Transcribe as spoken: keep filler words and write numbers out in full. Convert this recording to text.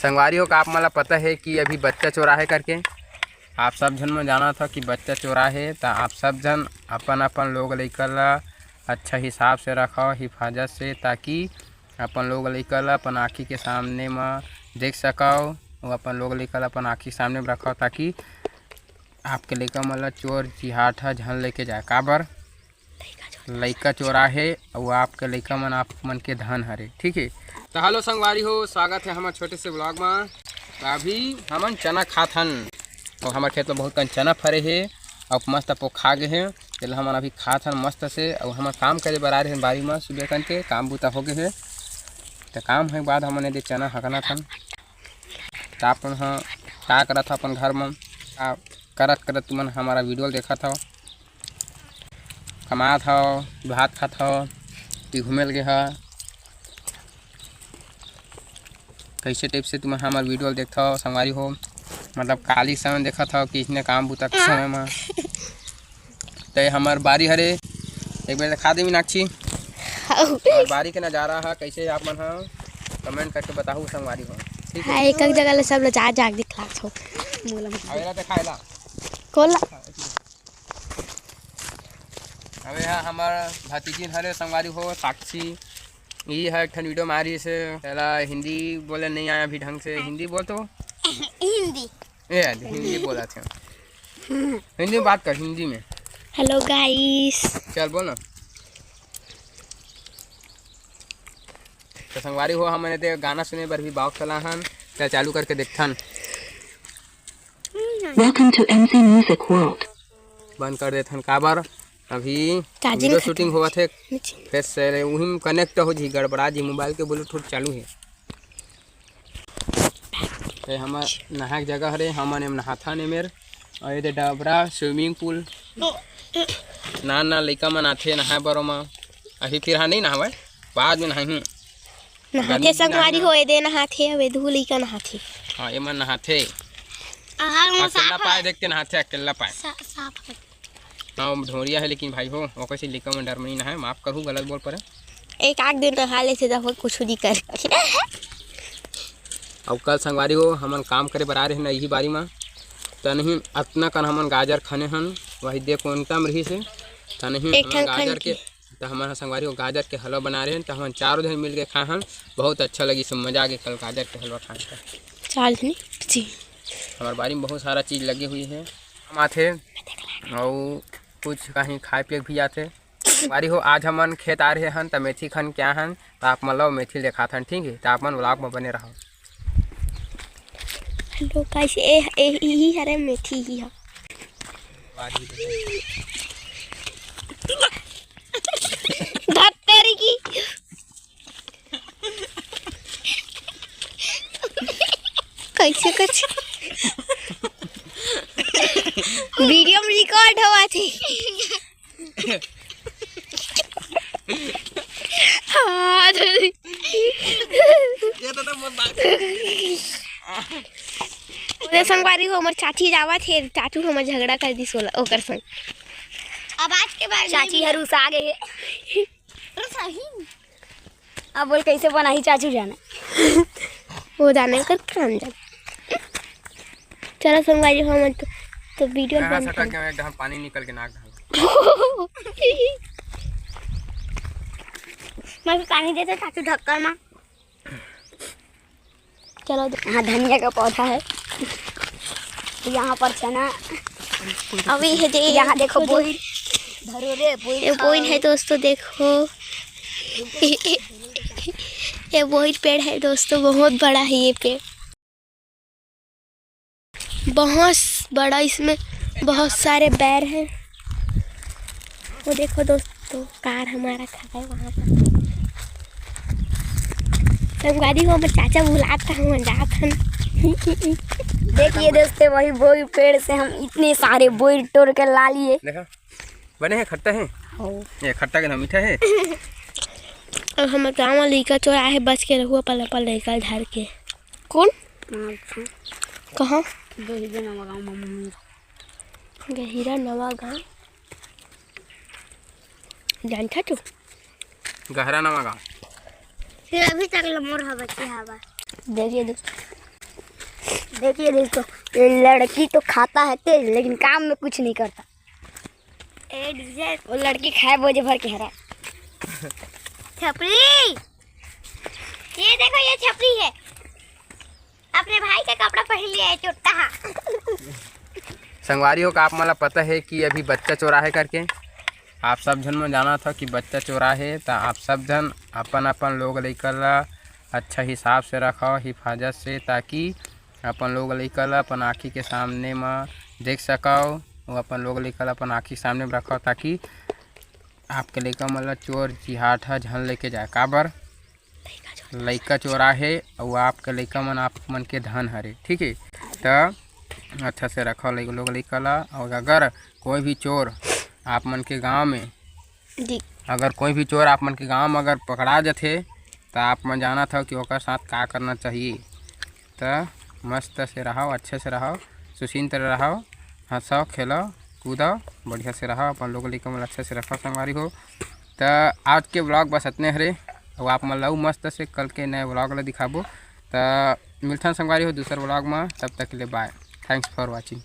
संगवारी हो, का आप मन ला पता हे कि अभी बच्चा चोरा हे करके? आप सब झन मन जानत हो कि बच्चा चोरा हे, त आप सब झन अपन अपन लोग लइका ला अच्छा हिसाब से रखव, हिफाजत से, ताकि अपन लोग लइका ला अपन आँखी के सामने म देख सकव, अउ अपन लोग लइका ला अपन आँखी के सामने म रखव, ताकि आपके लइका मन ला चोर चिहाट ह झन लेके जाए। काबर? लइका चोरा हे अउ आपके लइका मन आप मन के धन हरे, ठीक हे। त हेलो संगवारी हो, स्वागत हे हमर छोटे से vlog म। त अभी हमन चना खात हन, अउ हमर खेत म बहुत कन चना फरे हे अउ मस्त पोखा गे हे, तेला हमन अभी खात हन मस्त से। अउ हमन काम करे बर आए रहेन बारी म, सुबह कन के काम बूता हो गे हे, त काम होए के बाद हमन एदे चना हकनत हन। त आप मन ह का करत हव अपन घर म, का करत करत तुमन हमारा video ल देखत हव? कमात हव, भात खात हव कि घूमे ल गे हव? कइसे type से तुमन हमर video ल देखत हव संगवारी हो? मतलब काली समय देखत हव कि इसने काम बूता के समय म? त ये हमर बारी हरे, एक बेर देखा दे मीनाक्षी। हमर बारी के नजारा ह कइसे, आप मन ह comment करके बताहू संगवारी हो, ठीक हे? हाँ, एक एक जगह ले सब ला जा जा के दिखलात हव। मोला मत अब एला देखा, एला। कोन ला? अबे हा हमर भतीजिन हरे संगवारी हो, साक्षी। ई ह एक ठन video मारिस हे, एला हिंदी बोले नइ आय अभी ढंग से। हिंदी बोल तो। हिंदी। ए, हिंदी बोलत हे। हिंदी में बात कर, हिंदी में। Hello guys। चल बोल ना। त संगवारी हो, हमन एदे गाना सुने बर भी box वाला हन, त चालू करके देखथन। Welcome to M C Music World। बंद कर देथन, काबर अभी charging video खतम shooting होवत हे, नीचे। फेर से उही में connect हो जी, गड़बड़ा जी, mobile के Bluetooth चालू हे। ये हमर नहाए के जगह हरे, हमन एम नहाथन एमेर, अउ एदे डबरा, swimming pool, नान नान लइका मन आथे नहाए बर ओमा। अभी फिलहाल नइ नहावय, बाद में नहाही। नहाथे गर्मी संगवारी हो, एदे नहाथे, अउ ए दू लइका नहाथे। हाँ, एमन नहाथे। अकेल्ला पाए देख के नहाथे, अकेल्ला पाए। सा-, साफ है। हाँ, वो ढोरिया है, लेकिन भाई हो, ओकर से लइका मन डर म नइ नहाय, माफ करहू, गलत बोल परे। एक आध दिन नहा लेथे, तब कुछ नहीं कर। अउ कल संगवारी हो, हमन काम करे बर आए रहेन इही बारी म, तनही अतना कन हमन गाजर खने हन, वही देख कोन तम रहिस हे, तनही एक हमन ठन गाजर खन के के। त हमन ह संगवारी हो गाजर के हलवा बनाए रहेन, त हमन चारों झन मिल के खाए हन। बहुत अच्छा लगिस, मजा आ गे कल गाजर के हलवा खाए के। चार झन जी। हमर बारी में बहुत सारा चीज लगे हुए हे, हम आथे अउ कुछ कहीं खाए पिए के भी आथे। संगवारी हो, आज हमन खेत आ रहे हन, त मेथी खन के आए हन, त आप मन ला मेथी देखाथन, ठीक हे? त आप मन vlog में बने रहव। Hello guys, ए, ए, इही हरे मेथी ही ह। धत्तेरी की। कैसे कुछ video में record होवत हे। हाँ, ये तो, तो मत बात। ओदे संगवारी हो, हमर चाची जावत हे, चाचू हमर झगड़ा कर दिस ओला, ओकर संग। अब आज के बाद चाची हर उसा गे हे। अरे सही। अब बोल, कैसे बनाही चाचू जाने? वो जाने कर काम जाने। चलो संगवारी हो, हमन तो, तो video हाँ, बंद सटक कर। गया, एकदम पानी निकल के नाक ढाल। मैं भी पानी देते चाचू ढक्कन में। चलो दे-, यहाँ धनिया का पौधा है, यहाँ पर चना, अभी है दे-, यहाँ देखो बोइर, धरो रे बोइर ये खाओ। बोइर है दोस्तों, देखो। ये बोइर पेड़ है दोस्तों, बहुत बड़ा है ये पेड़, बहुत बड़ा, इसमें बहुत सारे बैर हैं। वो देखो दोस्तों, कार हमारा खड़ा है वहाँ पर। संगवारी हो, हमर चाचा बुलात हे, हम जात हन। देखिए दोस्तों, वही बोइर पेड़ से हम इतने सारे बोइर तोड़ के ला लिए। देखा, बने हे, खट्टा हे। हो। ये खट्टा के ना मीठा हे। अब हमर गाँव में लइका चोर आए हे, बच के रहू अपन, अपन लइका धर के। कौन? अच्छा। कहाँ? गहिरा नवा गाँव में मम्मी। गहिरा नवा गाँव। जानथा तू? गहरा नवा गाँव। फिर अभी तक ले मोर हवा के हवा। देखिए दोस्त, देखिए दोस्तों, ये लड़की तो खाता है तेज, लेकिन काम में कुछ नहीं करता। वो लड़की खाए बोझ भर के हरा। छपरी, ये देखो, ये छपरी है, अपने भाई का कपड़ा पहन लिया है, चोट्टा। संगवारी हो, का आप मन ला पता है कि अभी बच्चा चोरा है करके? आप सब झन मन जानत हो कि बच्चा चोरा है, त आप सब झन अपन अपन लोग लइका ला अच्छा हिसाब से रखो, हिफाजत से, ताकि अपन लोग लइका ला अपन आँखी के सामने म देख सको। वो अपन लोग लइका ला अपन आँखी के सामने म रखो, ताकि आपके लइका मन ला चोर चिहाट ह झन लेके जाए। काबर? लइका चोरा है, अउ आपके लइका मन आप मन के धन हरे, ठीक है। त अच्छा से रखो लइका लोग लइका ला। और अगर कोई भी चोर आप मन के गांव में, जी। अगर कोई भी चोर आप मन के गांव में अगर पकड़ा जाथे, त आप मन जानत हो कि ओकर साथ का करना चाहिए। त मस्त से रहो, अच्छे से रहो, सुचिंत रहो, हंसो, खेलो, कूदो, बढ़िया से रहो, अपन लोग लइका मन अच्छा से रखो संगवारी हो। त आज के ब्लॉग बस अतने हरे, अउ आप मन ला अउ मस्त से कल के नए ब्लॉग ला दिखाबो। त मिलथन संगवारी हो दूसर ब्लॉग में, तब तक के लिए बाय, thanks for watching।